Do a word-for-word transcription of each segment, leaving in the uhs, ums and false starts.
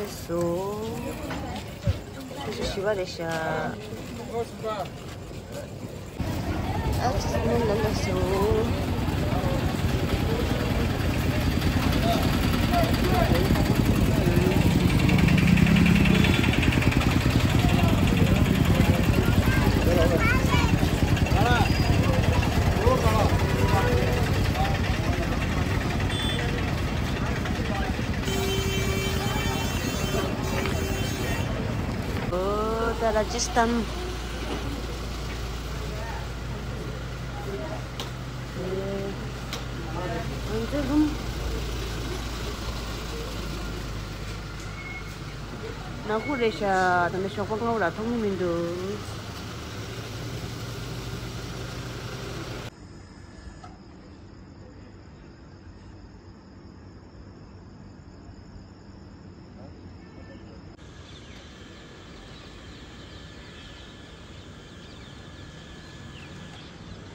སོ། ཁྱོད་ཚོ་ཞི་བ་རེད་ཤག་ཨ་ཙི་ནན་ལ་ལ་སོ། ཨོ་ད་ར་ཇི་སི་ཐན། ཨེ། ང་ཚོའི་རུམ། ནག་པོ་རེད་ཤག་ད་ནི་ཞོགས་པ་སྔ་པོ་ར་མཐོང་གི་མི་འདུག་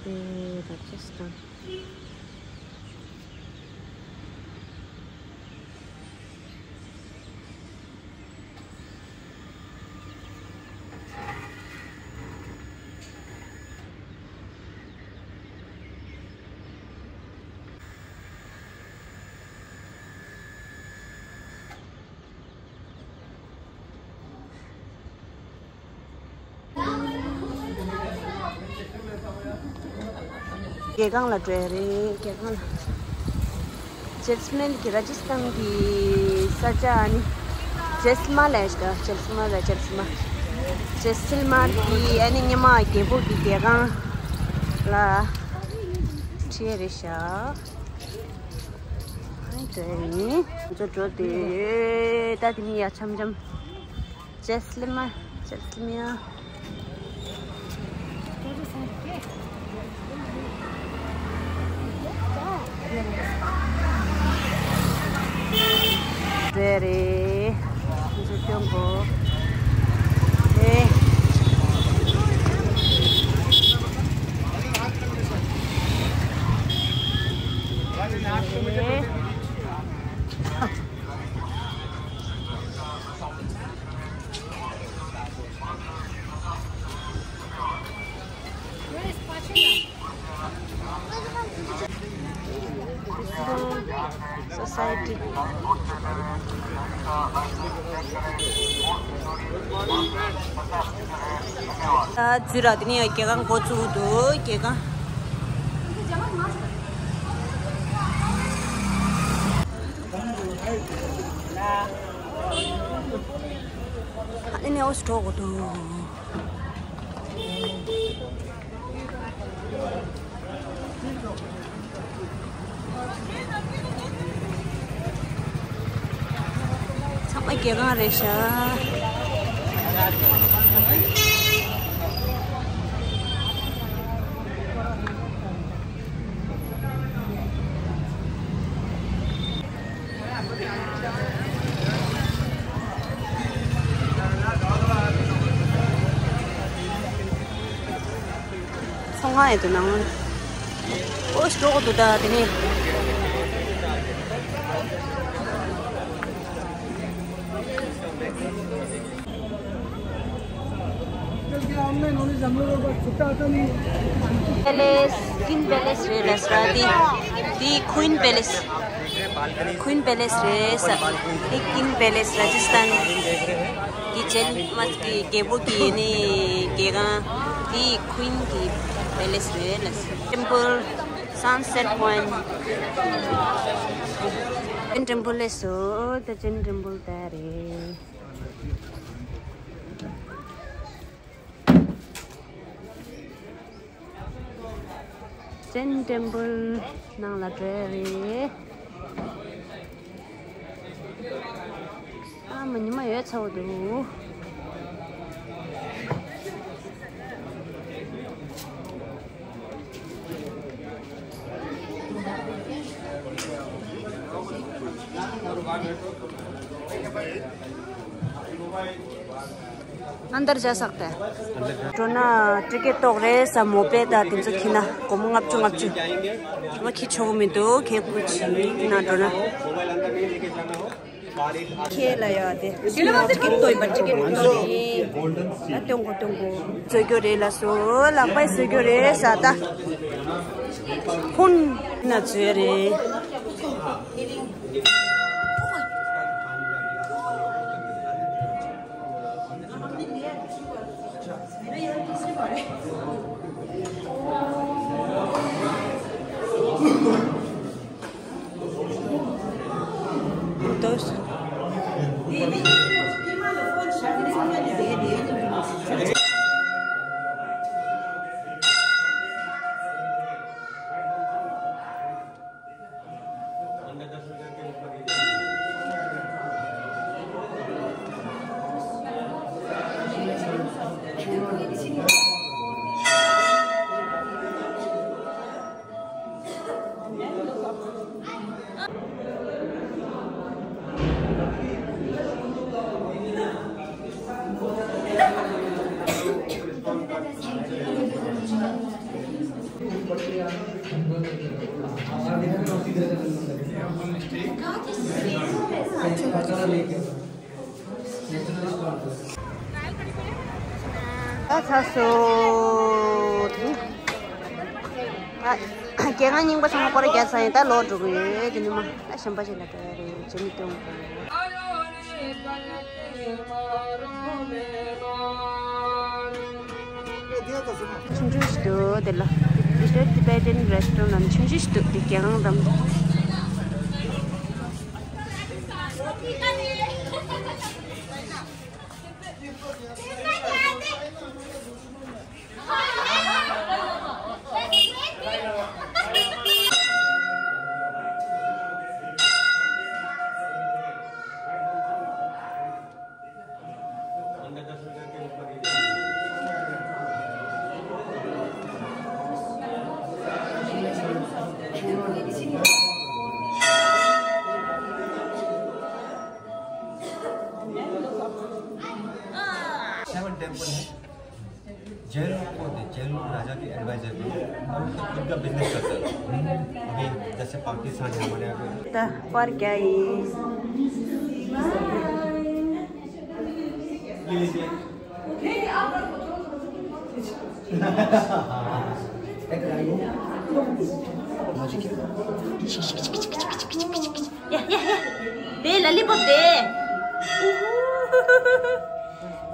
དེ་ད་ཅི་སྟོན། རྒྱལ་ཁང་ལ་འགྲོ་ཡ་རེད། རྒྱལ་ཁང་ལ། ཇེས་མིན་གྱི་ར་ཇི་སི་ཐན་གྱི་ས་ཆ་ཨ་ནི། ཇེས་མལ་ལས་ཀ་ཇེས་མལ་ལ་ཇེས་མལ། ཇེས་མལ་གྱི་ཨ་ནི་སྔོན་མ་རྒྱལ་པོ་གི་རྒྱལ་ཁང་ལ་ཁྲིད་ཡ་རེད་ཤག་ཨ་ནི་འགྲོ་ཡ་ཡིན། ང་ཚོ་འགྲོ་དུས་ད་དེ་ནི་ཡ་འཆམ་འཆམ། ཇེས་ལི་མ། ཇེས་ལི་མ། རེད་རེད། ང་ཚོ་སྐྱོང་གོ་ཨེ། Society. ད་ཙི་ར་དེ་ནས་རྒྱལ་ཁང་འགོ་བཙུགས་འདུག་རྒྱལ་ཁང་། ཨ་ནི་འོ་སི་གྲོགས་འདུག་ཚང་མ་རྒྱལ་ཁང་རེད་ཤག་ཚོང་ཁང་ཡོད་དུ་ནང་། ཨོ་ཤི་འགྲོ་གི་འདུག་ད་དེ་ནས། Palace, King Palace རེད་ལ་ས་དེ། དེ་Queen Palace། Queen Palace རེད་ས། དེ་King Palace Rajasthan གི་ཇེས་མལ་གྱི་རྒྱལ་པོ་གི་ནི་རྒྱལ་ཁང་། དེ་Queen གི་Palace རེད་ལ་ས། Temple, Sunset Point། Jain Temple ལས་སོ། ད་Jain Temple ད་རེད། Jain Temple ནང་ལ་འགྲོ་ཡ་རེད། ཨ་མ་ཉི་མ་ཡོད་ཚ་བོ་འདུག अंदर जा सकते हैं। འགྲོ་ན་ཊི་ཀེ་ཊི་གཏོང་རེད་ས། མོ་པེ་ད་དེ་ཚོ་ཁྱེར་ན་སྒོར་མོ་ལྔ་བཅུ་ལྔ་བཅུ། ང་ཁྱེར་ཆོག་གི་མི་འདུག་ཁྱེད་ཀྱིས་ཁྱེར་ན་འགྲོ་ན། ཁྱེད་ལ་ཡོད་དེ། ཊི་ཀེ་ཊི་ལྟོས་པ། ཊི་ཀེ་ཊི་ལྟོས་རེད། ཨ་སྟོན་གོ་སྟོན་གོ། བཟོ་རྒྱུ་རེད་ལ་སོ་ལག་པའི་བཟོ་རྒྱུ་རེད་ས་ད། ཕུན་ན་བཟོས་རེད། ད་ཚར་སོང་། ཨ། རྒྱལ་ཁང་རྙིང་པ་ཚང་མ་སྐོར་ར་རྒྱག་ཚར་ཡིན། ད་ལོག་འགྲོ་གི་ཡོད། དེ་ནི་མ་ད་གཞན་པ་ཞིག་ལ་ད་རེད་བྱེད་མི་གཏོང་། ཆུང་ཆུང་ཞིག་འདུག་དེ་ལ་Little Tibetan Restaurant ལབ་ཆུང་ཆུང་ཞིག་འདུག་དེ་རྒྱལ་ཁང་འགྲམ། seven temple है। जैन लोग को होते, जैन लोग राजा के एडवाइजर थे। और वो तो खुद का बिजनेस करता था। अभी जैसे पाकिस्तान है हमारे यहाँ पे। ད་པར་རྒྱག་ཡིན། ये लीजिए। དེ་ལ་ལི་པོབ་དེ།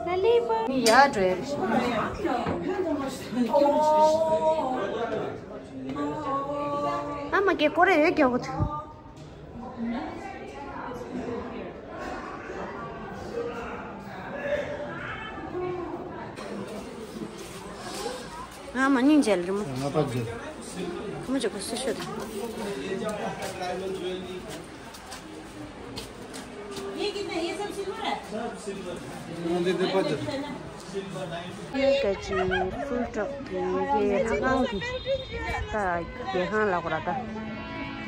ལ་ལི་པོབ། ཡ་འགྲོ་ཡ། ཨ་མ་གེ་ཀོ་རེ་ཡོད་རྒྱག་གོ་ཐུ། ང་མ་ནིང་མཇལ་རི་མོ། ང་པ་མཇལ། ཁོ་མོ་ཅོ་གོ་སུ་ཤོད། ये कितना? ये सब सिल्वर है? ང་འདི་འདི་པ་མཇལ། ཡོད་ག་ཅི་ཕུལ་ཀྲོག་གི་ཡི་གེ་ལྷ་ཁང་གི་ད་རྒྱལ་ཁང་ལ་གོ་ར་ད།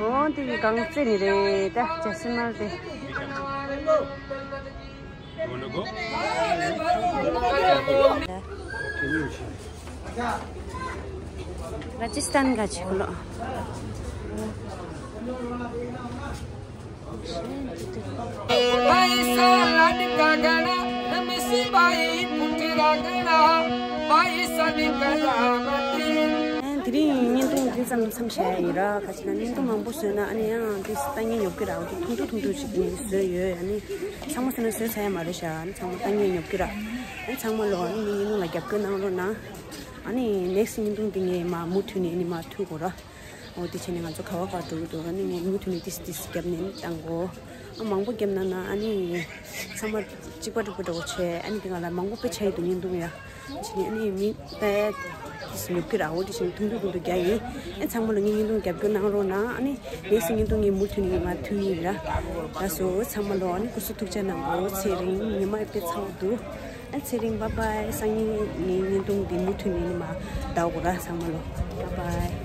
འོ་འདི་གི་གང་རྩེ་ནི་རེད་ད་ཇ་སི་མལ་དེ། राजस्थान का चलो। भाई सा लाड का गाना, रमेश भाई पुत्र रागना, भाई सा ने कला मत। དེ་རིང་བརྙན་ཐུང་འདི་ཙམ་མཚམས་བཞག་ཡིན་ར། ཁ་ཅིག་ན་བརྙན་ཐུང་མང་པོ་བཟོས་ན་ཨ་ནི་ཡང་འདི་ལྟ་ངན་ཉོབ་ཀྱི་ར། འོ་དེ་ཐུང་ཐུང་ཐུང་ཐུང་ཞིག་ནས་བཟོས་ཡོད། ཨ་ནི་ཚང་མ་བཟོས་ན་བཟོས་ཚར་ཡ་མ་རེད་ཤག་ཨ་ནི་ཚང་མ་ལྟ་ངན་ཉོབ་ཀྱི་ར། ཨ་ནི་ཚང་མ་ལོ་ཨ་ནི་ངའི་བརྙན་ཐུང་ལ་རྒྱབ་སྐྱོར་གནང་རོགས་གནང་། ཨ་ནི་ནེགསི་བརྙན་ཐུང་འདི་ངས་མ་མུ་མཐུད་ནས་ཨ་ནི་མ་མཐུད་དགོས་ར། འོ་དེ་བྱས་ནས་ང་ཚོ་ག་བ་ག་འགྲོ་གི་འདུག་ཨ་ནི་ངས་མུ་མཐུད་ནས་ཏིས་ཏིས་རྒྱབ་ནས་བཏང་གོ་ཨ་མང་པོ་རྒྱབ་གནང་ན་ཨ་ནི་ཚང་མ་གཅིག་པ་གྲུབ་པ་འགྲོ་གོ་ཆེ། ཨ་ནི་དེ་ང་ལ་མང་པོ་དཔེ་ཆ་ཡི་འདུག་བརྙན་ཐུང་ཡ། བྱས་ནས་ཨ་ནི་མི་ལྟ་ཡ་ཏིས་ཉོབ་ཀྱི་ར། འོ་དེ་བྱས་ནས་ཐུང་ཐུང་ཐུང་ཐུང་རྒྱག་ཡིན། ཨ་ཚང་མ་ལ་ངའི་བརྙན་ཐུང་རྒྱབ་སྐྱོར་གནང་རོགས་གནང་། ཨ་ནི་ནེགསི་བརྙན་ཐུང་ངས་མུ་མཐུད་ནས་ང་མཐུད་ཡིན་ར། ད་སོ་ཚང་མ་ལོ་ཨ་ནི་སྐུ་གཟུགས་ཐུགས་ཅག་གནང་གོ་ཚེ་རིང་ཉི་མ་དཔེ་ཚ་བོ་འདུག་ཨ་ཚེ་རིང་བཱའི་བཱའི། སང་ཉིན་ངའི་བརྙན་ཐུང་འདི་མུ་མཐུད་ནས་ནི་མ་ལྟ་དགོས་ར། ཚང་མ་ལོ་བཱའི་བཱའི།